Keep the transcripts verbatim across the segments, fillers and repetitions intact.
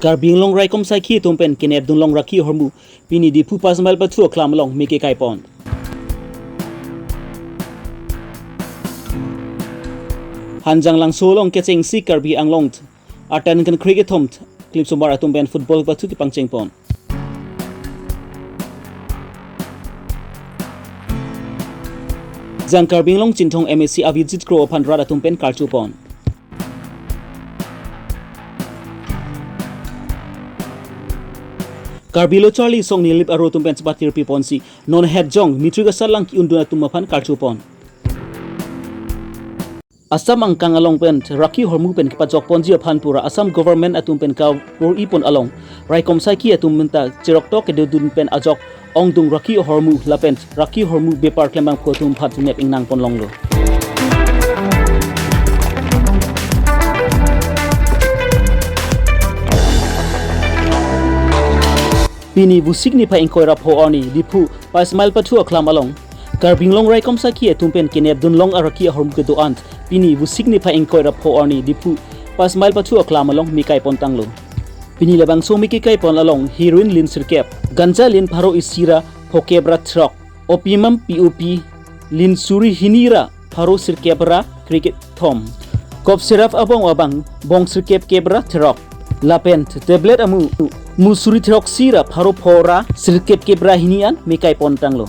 Karbi Anglong Raikom Saikhi atum pen kenep dunlong rakhi ahormu pini Diphu Panch Mile pathu aklam along meke kaipon. Hanjanglangso along kechengsi Karbi Anglong artan kan krekethom klimsomar atum pen football pathu kepangchengpon. Jang Karbi Anglong Chinthong M A C Abhijit Kro aphan rat atum pen karchupon. Karbi Lo Charli Asong Nilip Aro atum pen chepatir piponsi non het jong mitri kasar lang ki-undun atum aphan karchupon. Assam angkang along pen rakhi ahormu pen kepajokponji aphan pura Assam government atum pen kavor-ipon along Raikom Saikhi atum menta cheroktok kedodun pen ajok ongdung rakhi ahormu lapen rakhi ahormu bepar klembangphu atum aphan nep ingnangponlonglo. Pini Vosik niphai ingkoi ra pho arni Diphu Panch Mile pathu aklam along Karbi Anglong Raikom Saikhi atum pen kenep dunlong arakhi ahormu kedo-an pini Vosik niphai ingkoi ra pho arni Diphu Panch Mile pathu aklam along mekaipontanglo. Pini labangso mekekaipon along heroin lin sirkep, ganja lin pharo isi ra phokep ra throk, opium P O P lin suri hini ra pharo sirkep ra krekethom, cough syrup abong abang bong sirkep kep ra throk, lapen tablet amu mu suri throksi ra pharo pho ra sirkep kep ra hini an mekaipontanglo.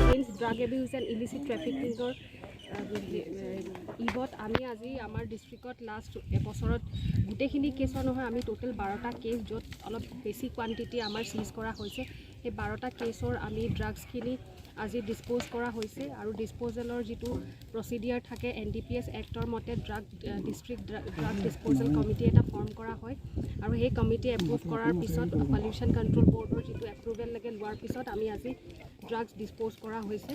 Against drug abuse and illicit trafficking ৰ, আহ, ইভত আমি আজি আমাৰ ডিষ্ট্ৰিক্টত লাষ্ট এবছৰত গোটেইখিনি কেছৰ নহয়, আমি টোটেল বাৰটা কেছ, য'ত অলপ বেছি কোৱাণ্টিটি আমাৰ চিজ কৰা হৈছে। সেই বাৰটা কেছৰ আমি ড্ৰাগছখিনি আজি ডিছপ'জ কৰা হৈছে আৰু ডিছপ'জেলৰ যিটো প্ৰচিডিয়াৰ থাকে, এন ডি পি এছ এক্টৰ মতে ড্ৰাগ, আহ, ডিষ্ট্ৰিক্ট ড্ৰা-, ড্ৰাগ ডিছপ'জেল কমিটি এটা ফৰ্ম কৰা হয় আৰু সেই কমিটি এপ্ৰুভ কৰাৰ পিছত, পলিউশ্যন কণ্ট্ৰল বৰ্ডৰ যিটো এপ্ৰুভেল লাগে, লোৱাৰ পিছত আমি আজি ড্ৰাগছ ডিছপ'জ কৰা হৈছে।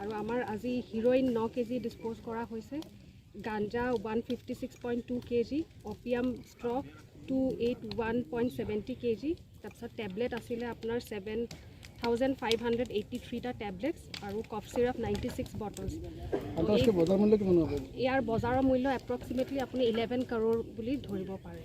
আৰু আমাৰ আজি হিৰইন ন কেজি ডিছপ'জ কৰা হৈছে, ganja one fifty six point two KG, opium straw two eight one point seventy KG, তাৰপিছত টেবলেট আছিলে আপোনাৰ seven thousand five hundred eighty থ্ৰীটা টেবলেটছ আৰু cough syrup ninety six bottles. আন্তঃৰাষ্ট্ৰীয় বজাৰ মূল্য কিমান হ'ব? ইয়াৰ বজাৰৰ মূল্য এপ্ৰক্সিমেটলি আপুনি ইলেভেন কৰোৰ বুলি ধৰিব পাৰে।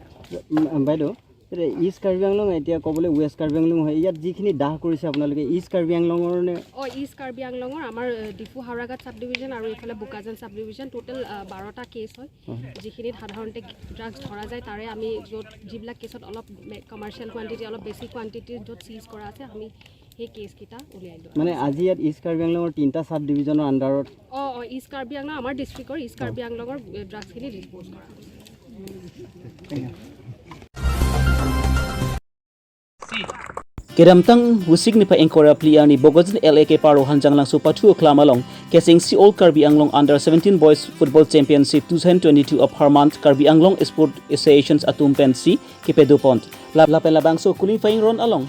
উম, বাইদেউ, এতিয়া ইষ্ট কাৰ্বি আংলং, এতিয়া ক'বলৈ ৱেষ্ট কাৰ্বি আংলং হয়, ইয়াত যিখিনি দাহ কৰিছে আপোনালোকে ইষ্ট কাৰ্বি আংলঙৰ নে? অ, ইষ্ট কাৰ্বি আংলঙৰ আমাৰ, এ, ডিফু হাওৰাঘাট ছাব ডিভিজন আৰু এইফালে বোকাজান ছাব ডিভিজন, টোটেল, আ, বাৰটা কেছ হয়, হয়। যিখিনিত সাধাৰণতে ড্ৰাগছ ধৰা যায়, তাৰে আমি য'ত যিবিলাক কেছত অলপ মে-, কমাৰ্চিয়েল কোৱাণ্টিটি, অলপ বেছি কোৱাণ্টিটিৰ য'ত চিজ কৰা আছে, আমি সেই কেছকেইটা উলিয়াই দিওঁ। মানে আজি ইয়াত ইষ্ট কাৰ্বি আংলঙৰ তিনিটা ছাব ডিভিজনৰ আণ্ডাৰত? অ, অ, ইষ্ট কাৰ্বি আংলং, আমাৰ ডিষ্ট্ৰিক্টৰ ইষ্ট কাৰ্বি আংলঙৰ, এ, ড্ৰাগছখিনি ডিছপ'জ কৰা হৈছে। Kedamtang Vosik niphai ingkoi ra phli arni Bokajan L A keparo Hanjanglangso pathu aklam along kechengsi All Karbi Anglong Under seventeen Boys Football Championship two thousand twenty-two apharman Karbi Anglong Sport Associations atum pensi kepadopon. La-, lapen labangso qualifying round along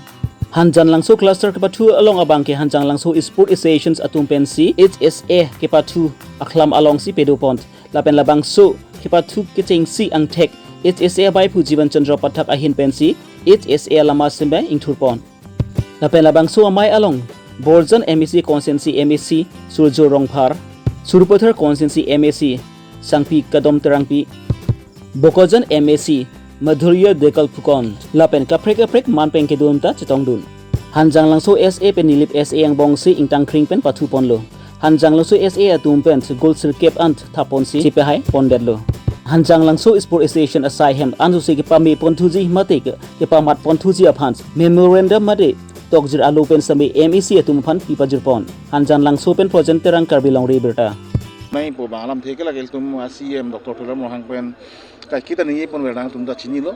Hanjanglangso cluster kepathu along abangke Hanjanglangso Sport Associations atum pensi H S A kepathu aklam alongsi padopon. Lapen labangso kepathu kechengsi angthek H S A abaiphu Jiban Chandra Pathak ahin pensi H S A alama sembe ingthurpon. Lapen labangso amei along Borjan M A C constituency M A C Surjo Rongphar, Sarupathar constituency M A C Sangpi Kadom Terangpi, Bokajan M A C Madhurya Dekal Phukan, lapen kaprek kaprek man pen kedun ta chetongdun. Hanjanglangso S A pen Nilip S A angbongsi ingtangkring pen pathuponlo. Hanjanglangso S A atum pen goal sirkep an thaponsi chepehai pondetlo. Hanjanglangso Sport Association asai hem ansusi kepameponthuji mate ke-, kepamatponthuji aphan memorandum mate tokjir alo pen same M A C atum aphan pipajirpon. Hanjanglangso pen Projen Terang, Karbi Longri Abirta. Nai po bang alamthe ke lake ilitum a C M Doctor Tuliram Ronghang pen kaiketa ningje ponver, nangtum ta chinilo.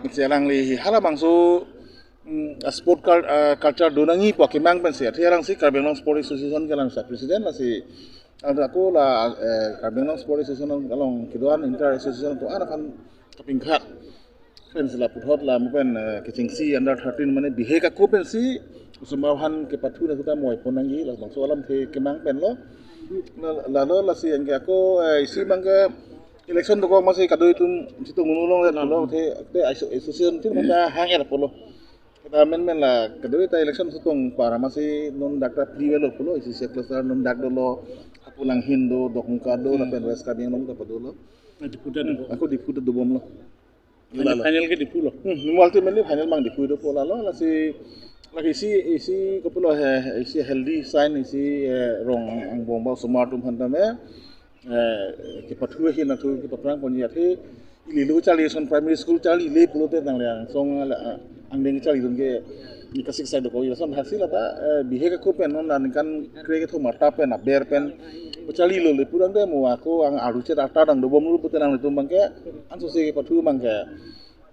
Mesti alangli halabangso, mm, a sport cul-, ah, culture do nangji pu akemang pensi, athe alangsi Karbi Anglong Sport Association ke alangsi president, lasi Ang ako la, eh, Karbi Anglong Sport Association along kedo-an inter association atum aphan kapingkhat. Pensi la puthot la mo pen, eh, kechengsi under thirteen mane bihek ako pensi osomar aphan kepathu na kita moi pon nangji, labangso alamthe kemang pen lo. La, lalo lasi anke ako, eh, isi abangke election dokok masi kadoi atum chetong unu long lo, te, te aso-, association tin mata hang er pulo. Kita men men la kadoi ta election chetong para masi non dak ta plivelo pulo, isi se cluster non dak dolo, Hapulanghin do, Dokmoka do, Hmm. lapen West Karbi Anglong ta padolo. Na Diphu ta do. Ako Diphu ta dobomlo. Final, Lalo. final ke Diphu lo. Hmm, ultimately final abang Diphu dopo lalo, lasi, lake isi, isi kopilo he, isi healthy sign, isi, eh, rong angbong ba osomar atum aphan tame, eh, kepathu ahin atum kepaprang ponji athe, ili lo charli ason primary school charlile pulote nangle angsong ala, ah, angdeng charli atum ke, ni kasik sai dokok, ila son hasil ata, eh, bihek ako pen non aningkan kre kethom arta pen aber pen, charlilo le purang de mo ako ang aru chet arta dang dobomlo pute nanglitum abangke, ansose kepathu abangke,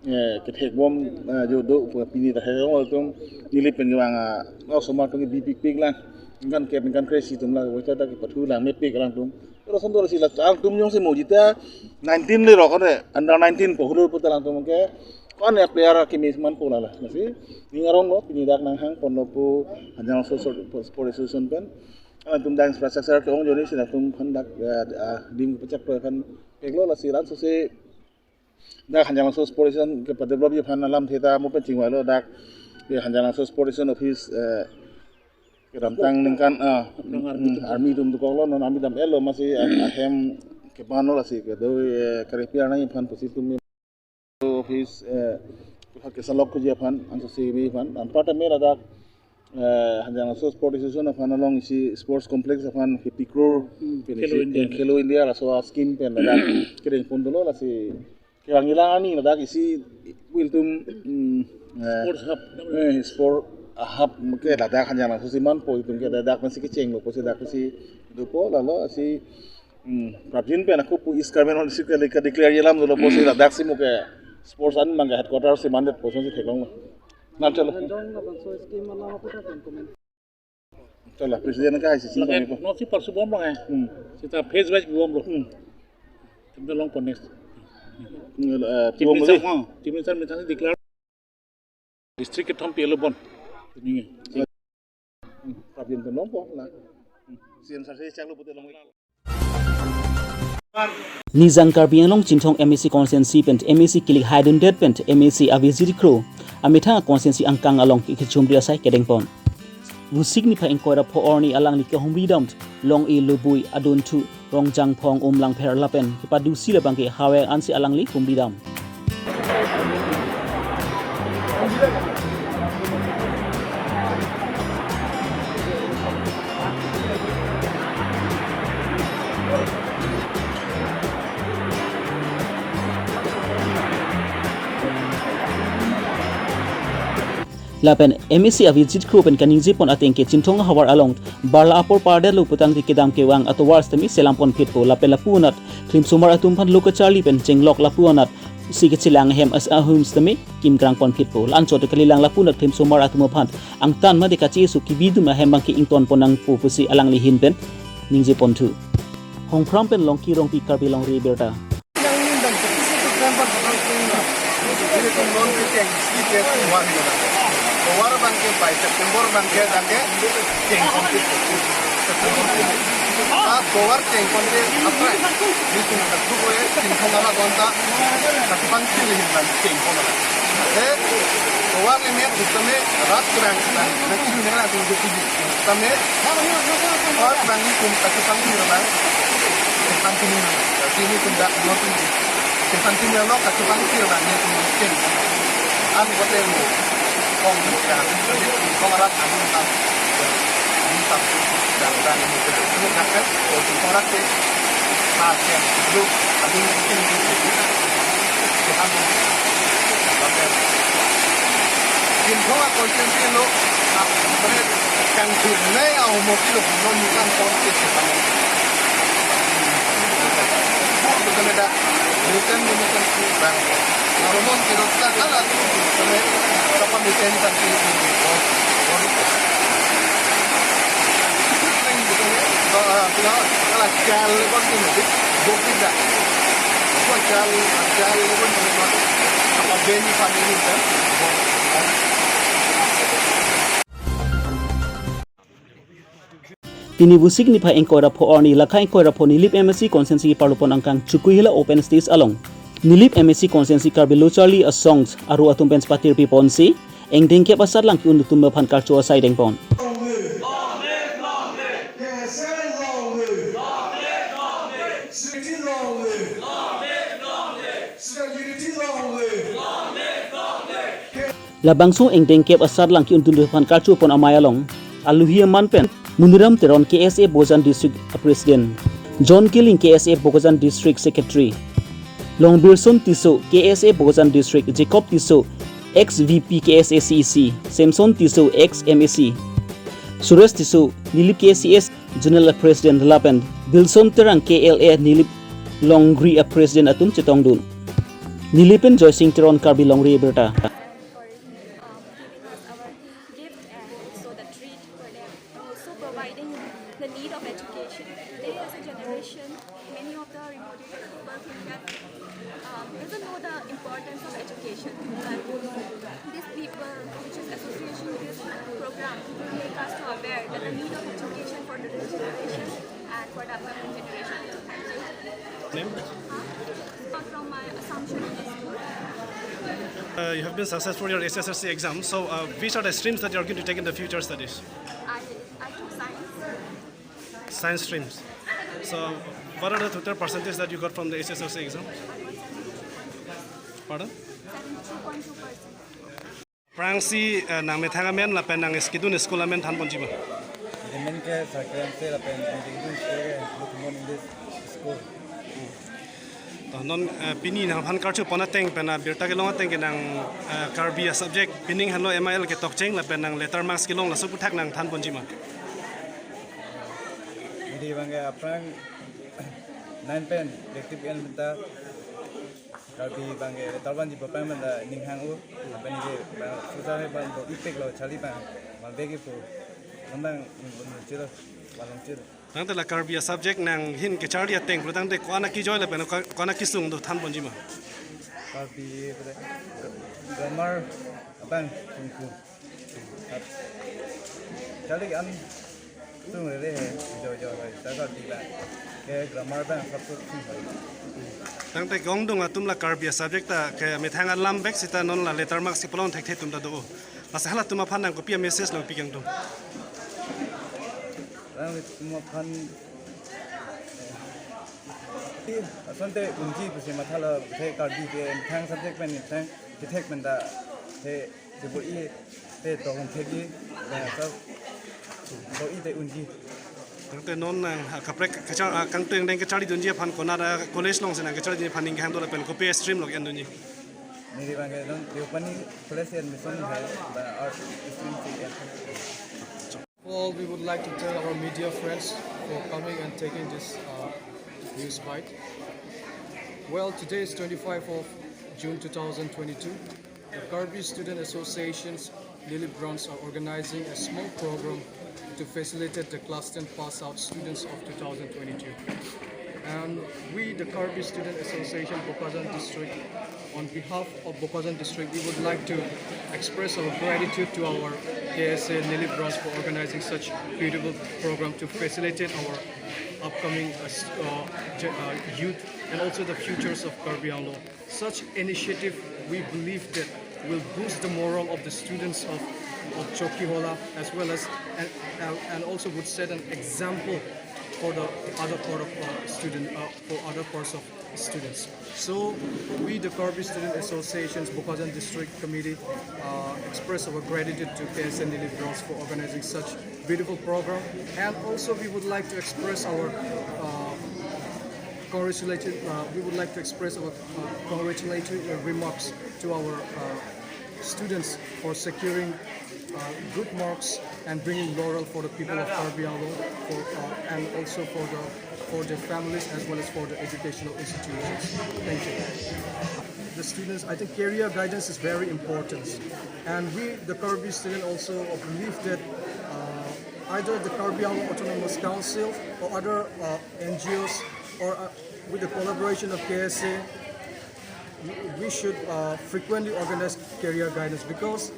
eh, kethekbom, eh, jo do, pu pini ta hekong atum, neli pen kevang, ah, osomar atum ke bipikpik lang. Ningkan kep, ningkan kre-isi atum la, wajah ta kepathu lang mepik alangtum. Pero son do lasi la, alangtum jongsi mo jita nineteen le rok ore, under nineteen po hulu puta alangtum ke, ko-an ya player kimi man po lala. Lasi, ning arong lo, pini dak nanghang ponlo pu, Hanjang Langso Sport Association pen. Alangtum dak infrastructure ke-ong joni si alangtum aphan dak, eh, ah, dim pachak to aphan peklo lasi la ansose dak Hanjang Langso Sport Association kepadevelopji aphan alamthe ta mo pen chingvailo dak, eh, Hanjang Langso Sport Association office, eh, kedamtang ningkan, ah, Army hmm, atum. Army atum dokoklo, non army dam-etlo masi, ah, ahem kebanlo lasi kedo, eh, kare-pi arnai aphan pusi atum office, eh, puthot kesalok kuji aphan, ansose mi aphan, anparta me ladak, eh, Hanjang Langso Sport Association aphan along isi sports complex aphan fifty crore Hmm, pen Khelo isi, India. eh, Khelo India laso a-scheme pen ladak kedeng pon dolo lasi kevang ila ani ladak isi ilitum, mm, eh, Sports hub. eh, sport hub ke ladak Hanjang Langso si man po, itum ke ladak pensi kechenglo pusi dak pensi dopo lalo si, mm, prapjin pen ako pu East Karbi Anglong district ke declare alam dolo pusi ladak si mo ke sports an abangke headquarter si mandet pusi theklonglo. Nang chalo. Hanjang labangso scheme alam aputhak pen comment. Chala, president ka hai si sing Lake kami po. North East parsu bom long hai. Hmm. Seta phase wise bom lo. Hmm. Tem long pon next. Hmm, eh, Chief bom Minister, bom. Ha, Chief Minister methang declare district kethom pilo bon. Ini. Hmm, prapjin tem long po na. Hmm. C M sir si chaklo pute long. Nijang Karbi Anglong Chinthong M A C constituency pen M A C kilik haidundet pen M A C Abhijit Kro amethang constituency angkang along kechumri asai kedengpon. Vosik niphai ingkoi ra pho arni alangli kehumri dam Long-e, Lobui, Adunthu, Rongjangphong, Umlangpher lapen kepadusi labangke hawai ansi alangli humri dam. Lapen M A C Abhijit Kro pen kaningjepon ateng ke Chinthong ahavar along barla apor pardetlo putangte kedam kevang atovar sitame selam ponphitpo lapen lapu anat klimsomar atum aphan lo kacharli pen chenglok lapu anat si kachelang ahem as ahum sitame kimkrang ponphitpo. La-anchot kalilang lapu anat klimsomar atum aphan angtan mate kacheso kebidum ahem abangke ington pon nangpo pusi alangli ahin pen ningjeponthu. Hongphram pen Longki Rongpi, Karbi Longri Abirta. Tovar abangke by September abangke dak ke cheng complete. Ah, tovar cheng complete apre. Nelitum kachuboi Chinthong arat anta kachepangthir ahin abang cheng complete. Eh, tovar ni mek utame rat kurang kurang. Nanti nelitum kachuboi. Tame, or bang nelitum kachepangthir abang, kepangthir abang. Jadi nelitum dak nothing. Kepangthir lo kachepangthir abang nelitum kin. An kote mo, kong mo ya, kong rat an tam. An tam. Dan dan mo ke, mo dak kan, kong rat ke. Chinthong a constituency lo, ah, mane kangthir ne a humor kilo humor ni kan kon ke se kan. Bur bu kan da, militan militan si bang. Aromon kilo ta kala tu kene, kapa militan kan si, oh, oh. Kene, ah, ah, Child labor ni mesti dua tiga. Dua child, child labor ni mesti apa beni family kan. Pini Vosik niphai ingkoi ra pho arni lakha ingkoi ra pho Nilip M A C constituency parlopon angkang Chukuihela open stage along Nilip M A C constituency Karbi Lo Charli Asongs aru atum pen patir piponsi, engdeng kep asat lang ki-un atum aphan karcho asai dengpon. Long live! K S A long live! Unity long live! Student unity long live! Labangso engdeng kep asat lang ki-un atum aphan karcho pon amei along, aluhi aman pen Muniram Teron K S A Bokajan District President, John Killing K S A Bokajan District Secretary, Longbirson Tisso K S A Bokajan District, Jacob Tisso ex V P K S A C E C, Samson Tisso ex M A C, Suresh Tisso Nilip K C S General President lapen Bilson Terang K L A Nilip Longri a President atum chetongdun. Nilip pen Joysing Teron, Karbi Longri Abirta. Encouraging, um, giving us our gift and also the treat for them, and also providing the need of education. Today, as a generation, many of the remote area people think that, um, doesn't know the importance of education. But these people, which is association, this program, will make us to aware that the need of education for the next generation and for the upcoming generation. Thank you. Name? Huh? From my Assumption High School. Uh, you have been successful in your S S L C exam. So, uh, which are the streams that you are going to take in the future studies? I, I took science. Science streams. So, what are the total percentage that you got from the S S L C exam? I got seventy-two percent. Pardon? Seventy-two point two percent. Aphrangsi, eh, nangmethang amen lapen nangkedun school amen thanponji ma? Amen ke Sakrem se lapen nangkedun school ke Lukumon English School. To non, eh, pini nangphan karcho pon ateng pen abirta kelong ateng ke nang, eh, Karbi a subject pining henlo M I L ketokcheng lapen nang letter marks kelong, laso aphuthak nang thanponji ma? Jadi bang ke aphrang nine pen active en benta Karbi bang ke letter banji bapang benda ninghang u, bang ke bang susah he bang bo ipek lo charli bang, mal begi pu, nang bang, mm, mm, chiro, balong chiro. Tangte la Karbi a subject nanghin kecharli ateng, pura tangte ko-an akijoi lapen ko-, ko-an akesung do thanponji ma? Karbi, pu de, grammar, abang, kungku. Charli an sung rere he, jo jo he, ta Karbi bang. Ke grammar bang sab sung he. Tangte kongdung atum la Karbi a subject ta kemethang alam bek sita non la letter marks si pulang thekthe atum ta do. Lasi halatum aphan nang kopi a message lo pi kangdung? Halatum aphan asonte unji pusi matha lo, the Karbi ke thang subject pen thang kethek pen ta the Sibur i te tong thegi, na, so, bo i te unji. Tangte non nang, ha, kaprek kachar, ah, kangteng deng kacharli dunji aphan konat, ah, college along si nang kacharli dunji aphan ning kehang do lapen kopi stream lo endunji? Neli bang ke non, Deopani College admission hai, ba art stream si ya. Well, we would like to thank our media friends for coming and taking this, uh, news bite. Well, today is twenty-five of June two thousand twenty-two. The Karbi Student Association's Nilip branch are organizing a small program to facilitate the class ten pass out students of two thousand twenty-two. And we, the Karbi Student Association, Bokajan District, on behalf of Bokajan District, we would like to express our gratitude to our K S A Nilip branch for organizing such beautiful program to facilitate our upcoming, uh, s-, uh, ge-, uh, youth and also the futures of Karbi Anglong. Such initiative, we believe that will boost the morale of the students of, of Chokihola, as well as, and, uh, and also would set an example for the other part of, uh, student, uh, for other parts of students. So we, the Karbi Student Association's Bokajan District Committee, uh, express our gratitude to K S A Nilip branch for organizing such beautiful program. And also we would like to express our, uh, congratulatory, uh, we would like to express our, uh, congratulatory, uh, remarks to our, uh, students for securing, uh, good marks and bringing laurel for the people of Karbi Anglong, for, uh, and also for the, for their families as well as for the educational institutions. Thank you. The students, I think career guidance is very important, and we, the Karbi student, also believe that, uh, either the Karbi Anglong Autonomous Council or other uh, N G Os or uh, with the collaboration of K S A, we should uh, frequently organize career guidance because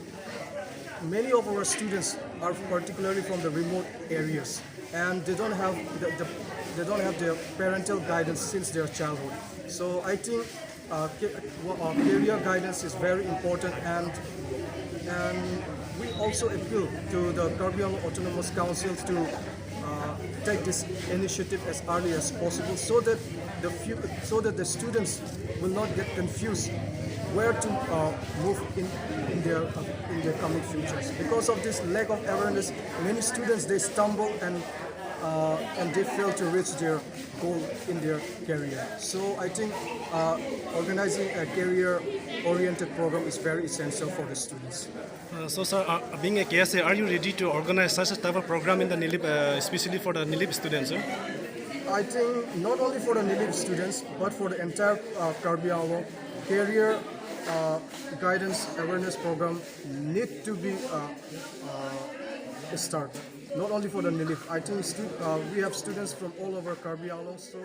many of our students are particularly from the remote areas and they don't have the, the, they don't have their parental guidance since their childhood. So I think uh, ca- wa- uh, career guidance is very important, and and we also appeal to the Karbi Anglong Autonomous Council to uh, take this initiative as early as possible, so that the few, so that the students will not get confused where to uh, move in, in their uh, in their coming futures. Because of this lack of awareness, many students, they stumble and uh, and they fail to reach their goal in their career. So I think uh, organizing a career-oriented program is very essential for the students. Uh, so, sir, uh, being a K S A, are you ready to organize such a type of program in the Nilip, uh, especially for the Nilip students, sir? I think not only for the Nilip students, but for the entire uh, Karbi Anglong, career uh, guidance awareness program need to be uh, uh, started. Not only for the Nilip. I think stu- uh, we have students from all over Karbi Anglong, so